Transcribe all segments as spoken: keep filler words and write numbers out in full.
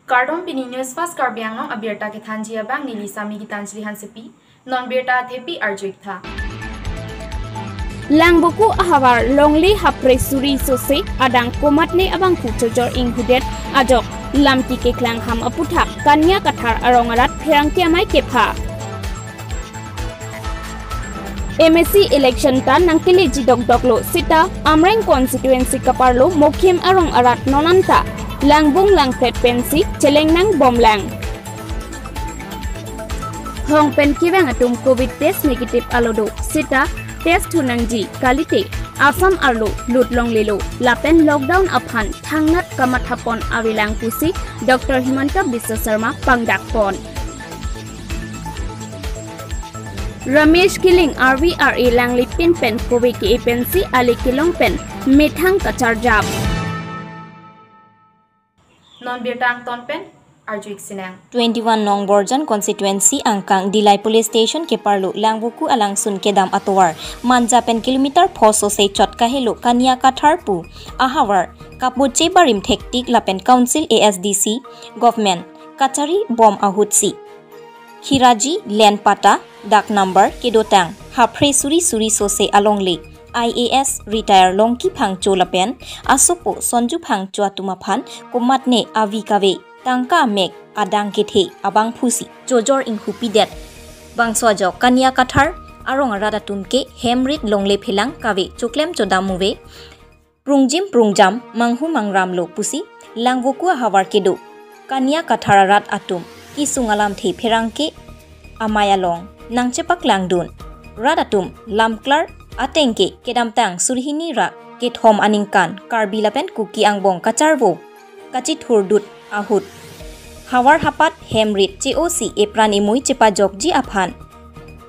Kardom, pini News Fast Karbi Anglong abirta kethanji abang neli Sami Gitanjali Hansepi. Non birta athepi arju-ik tha. Langvoku ahavar longle haphre suri sose adang komatne abangphu chojor inghudet ajok lamki keklang ham aputhak Kanya Kathar arong arat pherangke amei kepha. M A C election ta nangkeleji dokdoklo seta Amreng constituency kaparlo Mokhim arong arat non anta langbung langpret pensi cheleng nangbomlang. Hong pen kevang atum covid test negative alo do seta test thu nangji kalite Assam arlo lut longlelo lapen lockdown aphan thangnat kamathapon avelang pusi Doctor Himanta Biswa Sarma pangdakpon. Ramesh Killing R V R A langlipin pen kove ke-e pensi ale kelong pen methang kacharjap. Non birta angton pen arju-ik sinang. Twenty-one nong Borjan constituency angkang Dillai police station keparlo Langvoku alangsun kedam atovar Manja pen kilometer pho sose chot kahelo Kanya Kathar pu ahavar kapoche barim thektik lapen council, A S D C, government kachari bom ahutsi Khiraji land patta dak number kedotang haphre suri suri sose alongle I A S retire Longki Phangcho lapen asopo Sonju Phangcho atum aphan komatne avi kave tangka amek adang kethe abangphusi chojor inghupidet. Bangso ajok Kanya Kathar arong arat atum ke hem rit longle phelang kave choklem chodam muve. Prungjim prungjam manghu mangramlo pusi Langvoku ahavar kedo Kanya Kathar arat atum kesung alamthe pherangke amei along nangchepaklangdun. Rat atum lamklar ateng ke kedamtang surhini ra kethom aningkan Karbi lapen Kuki angbong kacharvo kachithurdut ahut havar hapat hem rit che-osi epran emui chepajokji aphan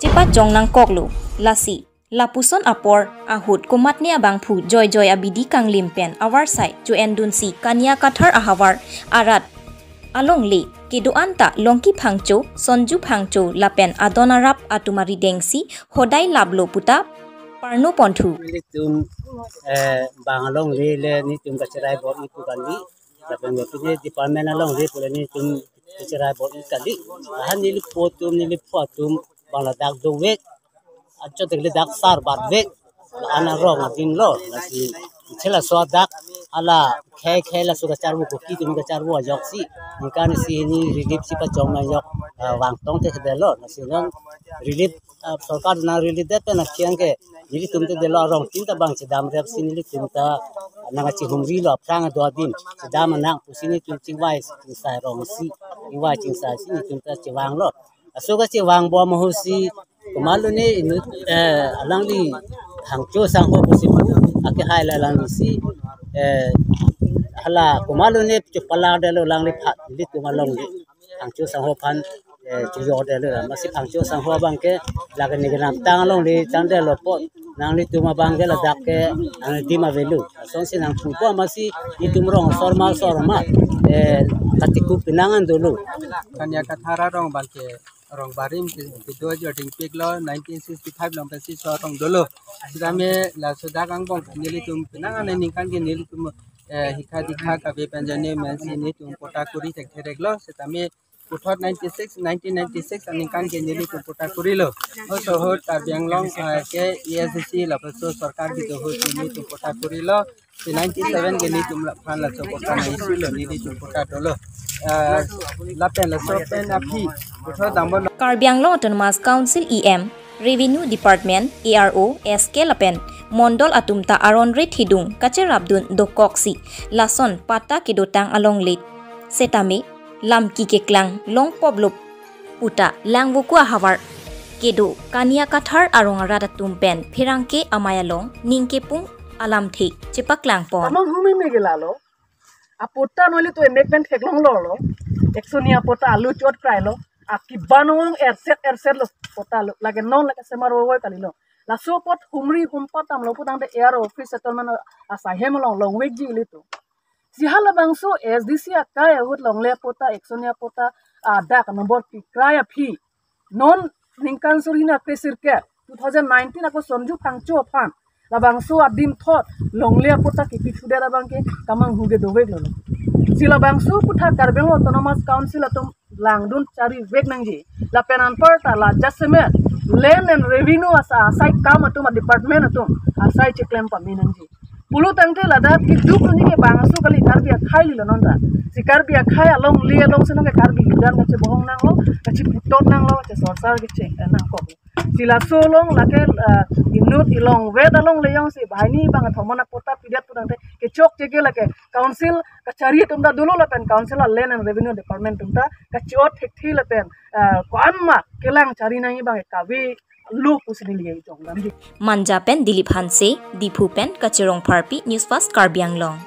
chepajong nangkoklo. Lasi lapuson apor ahut komatne abangphu joi joi abidi kanglim pen avarsai cho-endunsi Kanya Kathar ahavar arat alongle kedo-an ta Longki Phangcho, Sonju Phangcho lapen adon arap atum aridengsi hodai laplo puta parno ponthu. Nelitum, eh, bang alongle le nelitum kacherai bor-i pu kali. Lapen pine department alongle pule nelitum kacherai bor-i kali. Lahan neli po atum, neli pho atum bang ladak dovek. Anchot le dak sar bat vek. La-an arong adim lo. Lasi chela so dak hala khei khei laso kacharvo, Kuki atum kacharvo ajoksi ningkan isi hini relief si pachong nang ajok, ah, vangtong te kedelo. Lasi non relief, ah, sorkar nang relief det pen aphi anke nelitum te delo, arong tin ta bang chedam rep si nelitum ta nangkachihumrilo aphrang ado adim chedam nang pusi nelitum chingvai chingsai rong si, chingvai chingsai si nelitum ta chevanglo. Laso kachevang bom ahutsi komatlo ne inut, eh, alangli Phangcho sangho pusi pu akehai la alangli si, eh, hala komatlo ne chepala detlo alangli phat nelitum alongle Phangcho sangho aphan, eh, chojor detlo. Masi Phangcho sangho abang ke lake ne kedamtang alongle tang detlo apot nanglitum abang ke ladak ke nangdim avelo. Asonsi nangpupo masi nelitum rong sorma sorma, eh, katikup pinangan dolo. Kanya Kathar arong abang ke arong barim ke, kedo ajor dingpiklo, nineteen sixty-five along pensi so arong dolo. Sitame laso dak angbong nelitum pinangan aningkan ke nelitum, eh, hikha dikha kave pen jane mensi nelitum patta kuri thekthereklo. Sitame puthot ninety-six, nineteen ninety-six aningkan ke nelitum patta kurilo. Oso ahut Karbi Anglong, eh, ke A S D C lapuson sorkar kedo ahut nelitum patta kurilo. Si ninety-seven ke nelitum aphan laso patta nang-isulo, nelitum patta dolo. Eh, lapen laso pen aphi puthot dambon. Karbi Anglong Autonomous Council E M, Revenue Department, A R O, S K lapen Mondol atum ta aron ret hidung kacherapdun dokoksi lason patta kedotang alongle setame lamki keklang longpoplo puta Langvoku ahavar kedo Kanya Kathar arong arat atum pen pherangke amei along ningkepung alamthe chepaklangpon. Amang humi me gelalo. Apatta nelitum emek pen theklonglo lo. Eksonia apatta alu chot krailo. Akiban ong erset erset lo patta lo. Lake non lake semar woi kalilo. Laso apot humri humpat damlo putangte A R O office settlement asai hem along longvekji ilitum. Si halabangso A S D C akai ahut longle patta, eksonia patta, ah, dak number kekrai aphi. Non ningkan surhini akre sirkep. two thousand nineteen ako Sonju Phangcho aphan labangso adim thot longle apatta kipi thudet abang ke kamanghu ke dovek lo. Si labangso aputhak Karbi Anglong Autonomous Council atum langdun charivek nangji. Lapen anparta la jasemet Land and Revenue asa asai kam atum a department atum asai cheklem pame nangji. Pulo tangte ladak kiduk nangji ke bangso kali Karbi akhei lilo non ta. Si Karbi akhei alongle along si nang ke Karbi hudan kachebohong nanglo, kacheputot nanglo, kachesorsar keche, eh, nangkok. Si laso along lake, eh, inut ilong vet alongle jongsi banghini bang athomon apatta pidet pu tangte kechokche ke lake council kachari atum ta dolo lapen council a Land and Revenue Department atum ta kachiot thekthe lapen, eh, ko-an ma kelang chari nangji abang kave lo pusi neli jongdamji. Manja pen Dilip Hanse, Diphu pen Kachirong Pharpi, News Fast Karbi Anglong.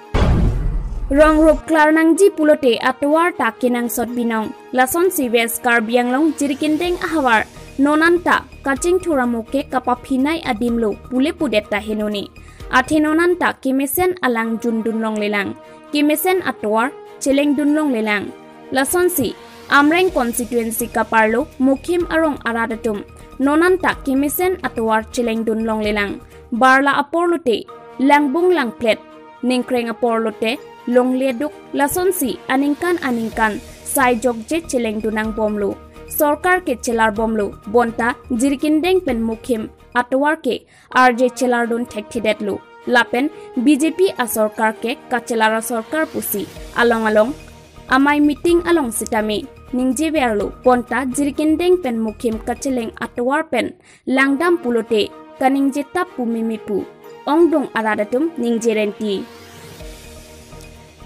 Rong rup klar nangji pulote atovar ta kenangsot binong. Lasonsi West Karbi Anglong Jirikindeng ahavar non anta kaching thuramo ke kapaphinei adim lo pule pudet ta henone. Athe non anta kemesen alang jundun longlelang. Kemesen atovar chelengdun longlelang. Lasonsi Amreng constituency kaparlo Mukhim arong arat atum non anta kemesen atovar chelengdun longlelang. Barla apor lote langbung langplet, ningkreng apor lote longle duk, lasonsi aningkan aningkan sai jokje chelengdun nangbomlo. Sorkar ke chelar bomlo, bonta Jirikindeng pen Mukhim atovar ke arje chelardun thekthedetlo. Lapen B J P asorkar ke kachelar asorkar pusi along along amei meeting along sitame ningjeverlo, bonta Jirikindeng pen Mukhim kacheleng atovar pen langdam pulote kaningje tap pu mimi pu ongdung arat atum ningje renti.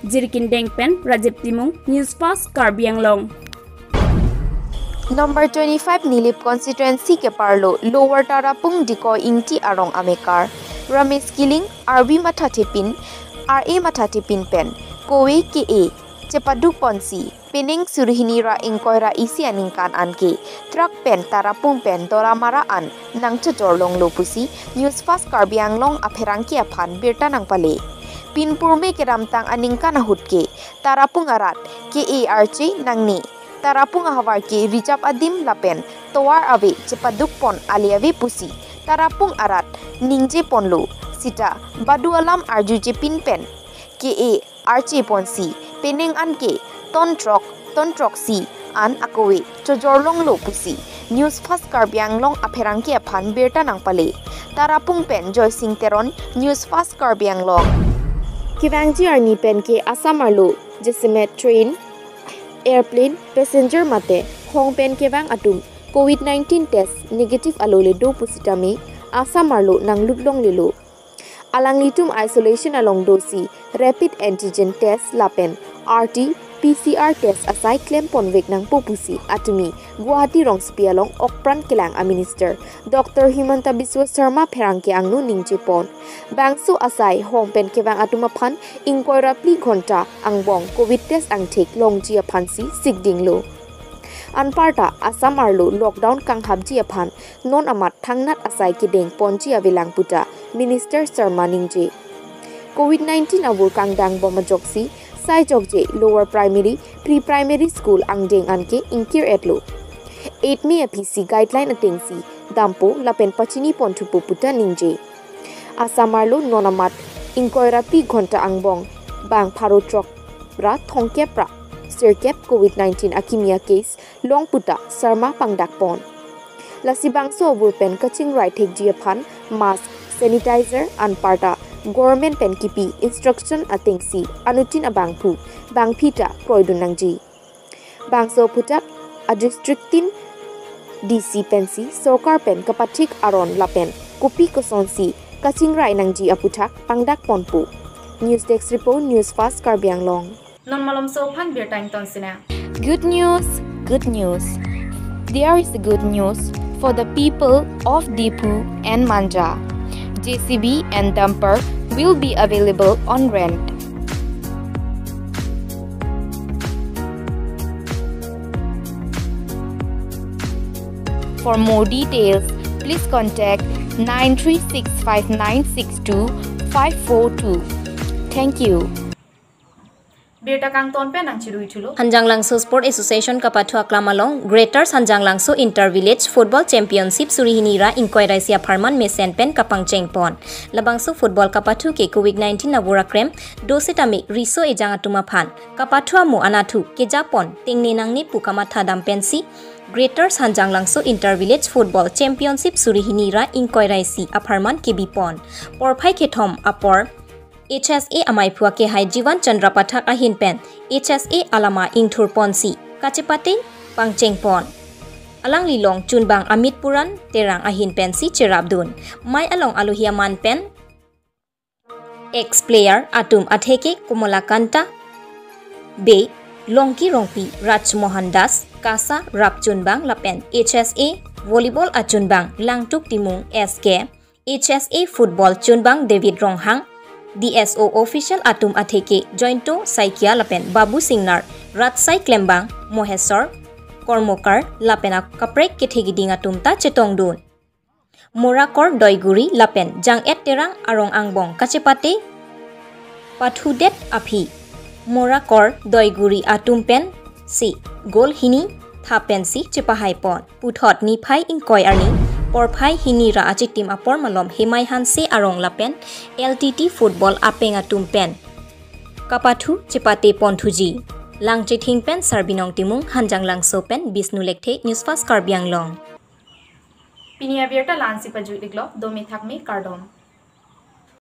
Jirikindeng pen Rajiv Timung, News Fast Karbi Anglong. Number twenty-five Nilip constituency keparlo Lower Tarapung Dikoi Ingti arong amekar Ramesh Killing, Arbi Mathathepin, R A Mathathepin pen kove ke-e chepaduk ponsi penang suri hini ra ingkoi ra isi aningkan anke truck pen Tarapung pen Dolamara an nangchojor longlo pusi News Fast Karbi Anglong apherangke aphan birta nangpale. Pinpurme kedamtang aningkan ahut ke Tarapung arat ke-e arche nangne. Tarapung ahavar ke rijap adim lapen tovar ave chepaduk pon ale ave pusi Tarapung arat ningje ponlo. Sita badu alam arjuje pin pen ke-e arche ponsi penang anke ton throk ton throksi an akove chojor longlo pusi News Fast Karbi Anglong apherangke aphan birta nangpale. Tarapung pen Joysing Teron, News Fast Karbi Anglong. Kevangji arni pen ke Assam arlo jasemet train, airplane, passenger mate hong pen kevang atum covid nineteen test negative alole do pusitame Assam arlo nanglut longlelo. Alanglitum isolation along dosi rapid antigen test lapen R T P C R test asai klem ponvek nangpo pusi atumi Guwahati rongsopi along okpran kelang a Minister Doctor Himanta Biswa Sarma pherangke angno ningje pon. Bangso asai hong pen kevang atum aphan ingkoi ra phli ghonta angbong covid test angthek longji aphansi sikdinglo. Anparta Assam arlo lockdown kanghapji aphan non amat thangnat asai kedeng ponji avelang puta Minister Sarma ningje. Covid nineteen avur kangdang bom ajoksi sai jokje lower primary, pre-primary school angdeng anke ingkir-etlo. Eight May aphi si guideline atengsi dampo lapen pachini ponthupo puta ningje. Assam arlo non amat ingkoi ra phli ghonta angbong bang pharo throk ra thomkep ra sirkep covid nineteen akimi a case long puta Sarma pangdak pon. Lasi bangso avur pen kachingrai thekji aphan mask, sanitizer anparta government pen kipi instruction atengsi anuttin abangphu bangphi ta kroidun nangji. Bangso aphuthak a district tin D C pensi sorkar pen kapathik aron lapen kopi kosonsi kachingrai nangji aphuthak pangdak ponpo. News Desk Report, News Fast Karbi Anglong. Non malomso aphan birta ingtonsina. Good news, good news. There is a good news for the people of Diphu and Manja. J C B and dumper will be available on rent. For more details, please contact nine three six five nine six two five four two. Thank you. Birta kangton pen nangchirui thulo. Hanjanglangso Sport Association kapathu aklam along Greater Hanjanglangso Inter Village Football Championship suri hini ra ingkoi ra isi apharman mesen pen kapangcheng pon. Labangso football kapathu ke covid nineteen nabura krem do setame riso ejang atum aphan kapathu amo anatthu kejapon tengne nangne pu kamatha dam pensi Greater Hanjanglangso Inter Village Football Championship suri hini ra ingkoi ra isi apharman kebi pon. Porphai kethom apor H S A amaiphu akehai Jivan Chandra Pathak ahin pen H S A alama ingthur ponsi kachepate pangcheng pon. Alangli long chunbang Amit Puran Terang ahin pensi cherapdun. Mei along alohi aman pen ex player atum atheke Komalakanta Bey, Longki Rongpi, Raj Mohan Das, Kasa rapchunbang lapen H S A volleyball achunbang Langtuk Timung S K, H S A football chunbang David Ronghang, D S O official atum atheke Jointo Saikia lapen Babu Singnar, Ratsai Klembang, Mohesor Kormokar lapen akaprek kethegiding atum ta chetongdun. Morakor Doiguri lapen Jang-et Terang arong angbong kachepate pathudet aphi Morakor Doiguri atum pensi goal hini tha pensi chepahai pon. Puthot niphai ingkoi arni porphai hini ra achitim apor malom Hemai Hanse arong lapen L T T football apeng atum pen kapathu chepate ponthuji. Langchithing pen Sarbinong Timung, Hanjanglangso pen Bishnu Lekthe, News Fast Karbi Anglong. Pini abirta la-ansi pajut-iklo, dome thakme, kardom.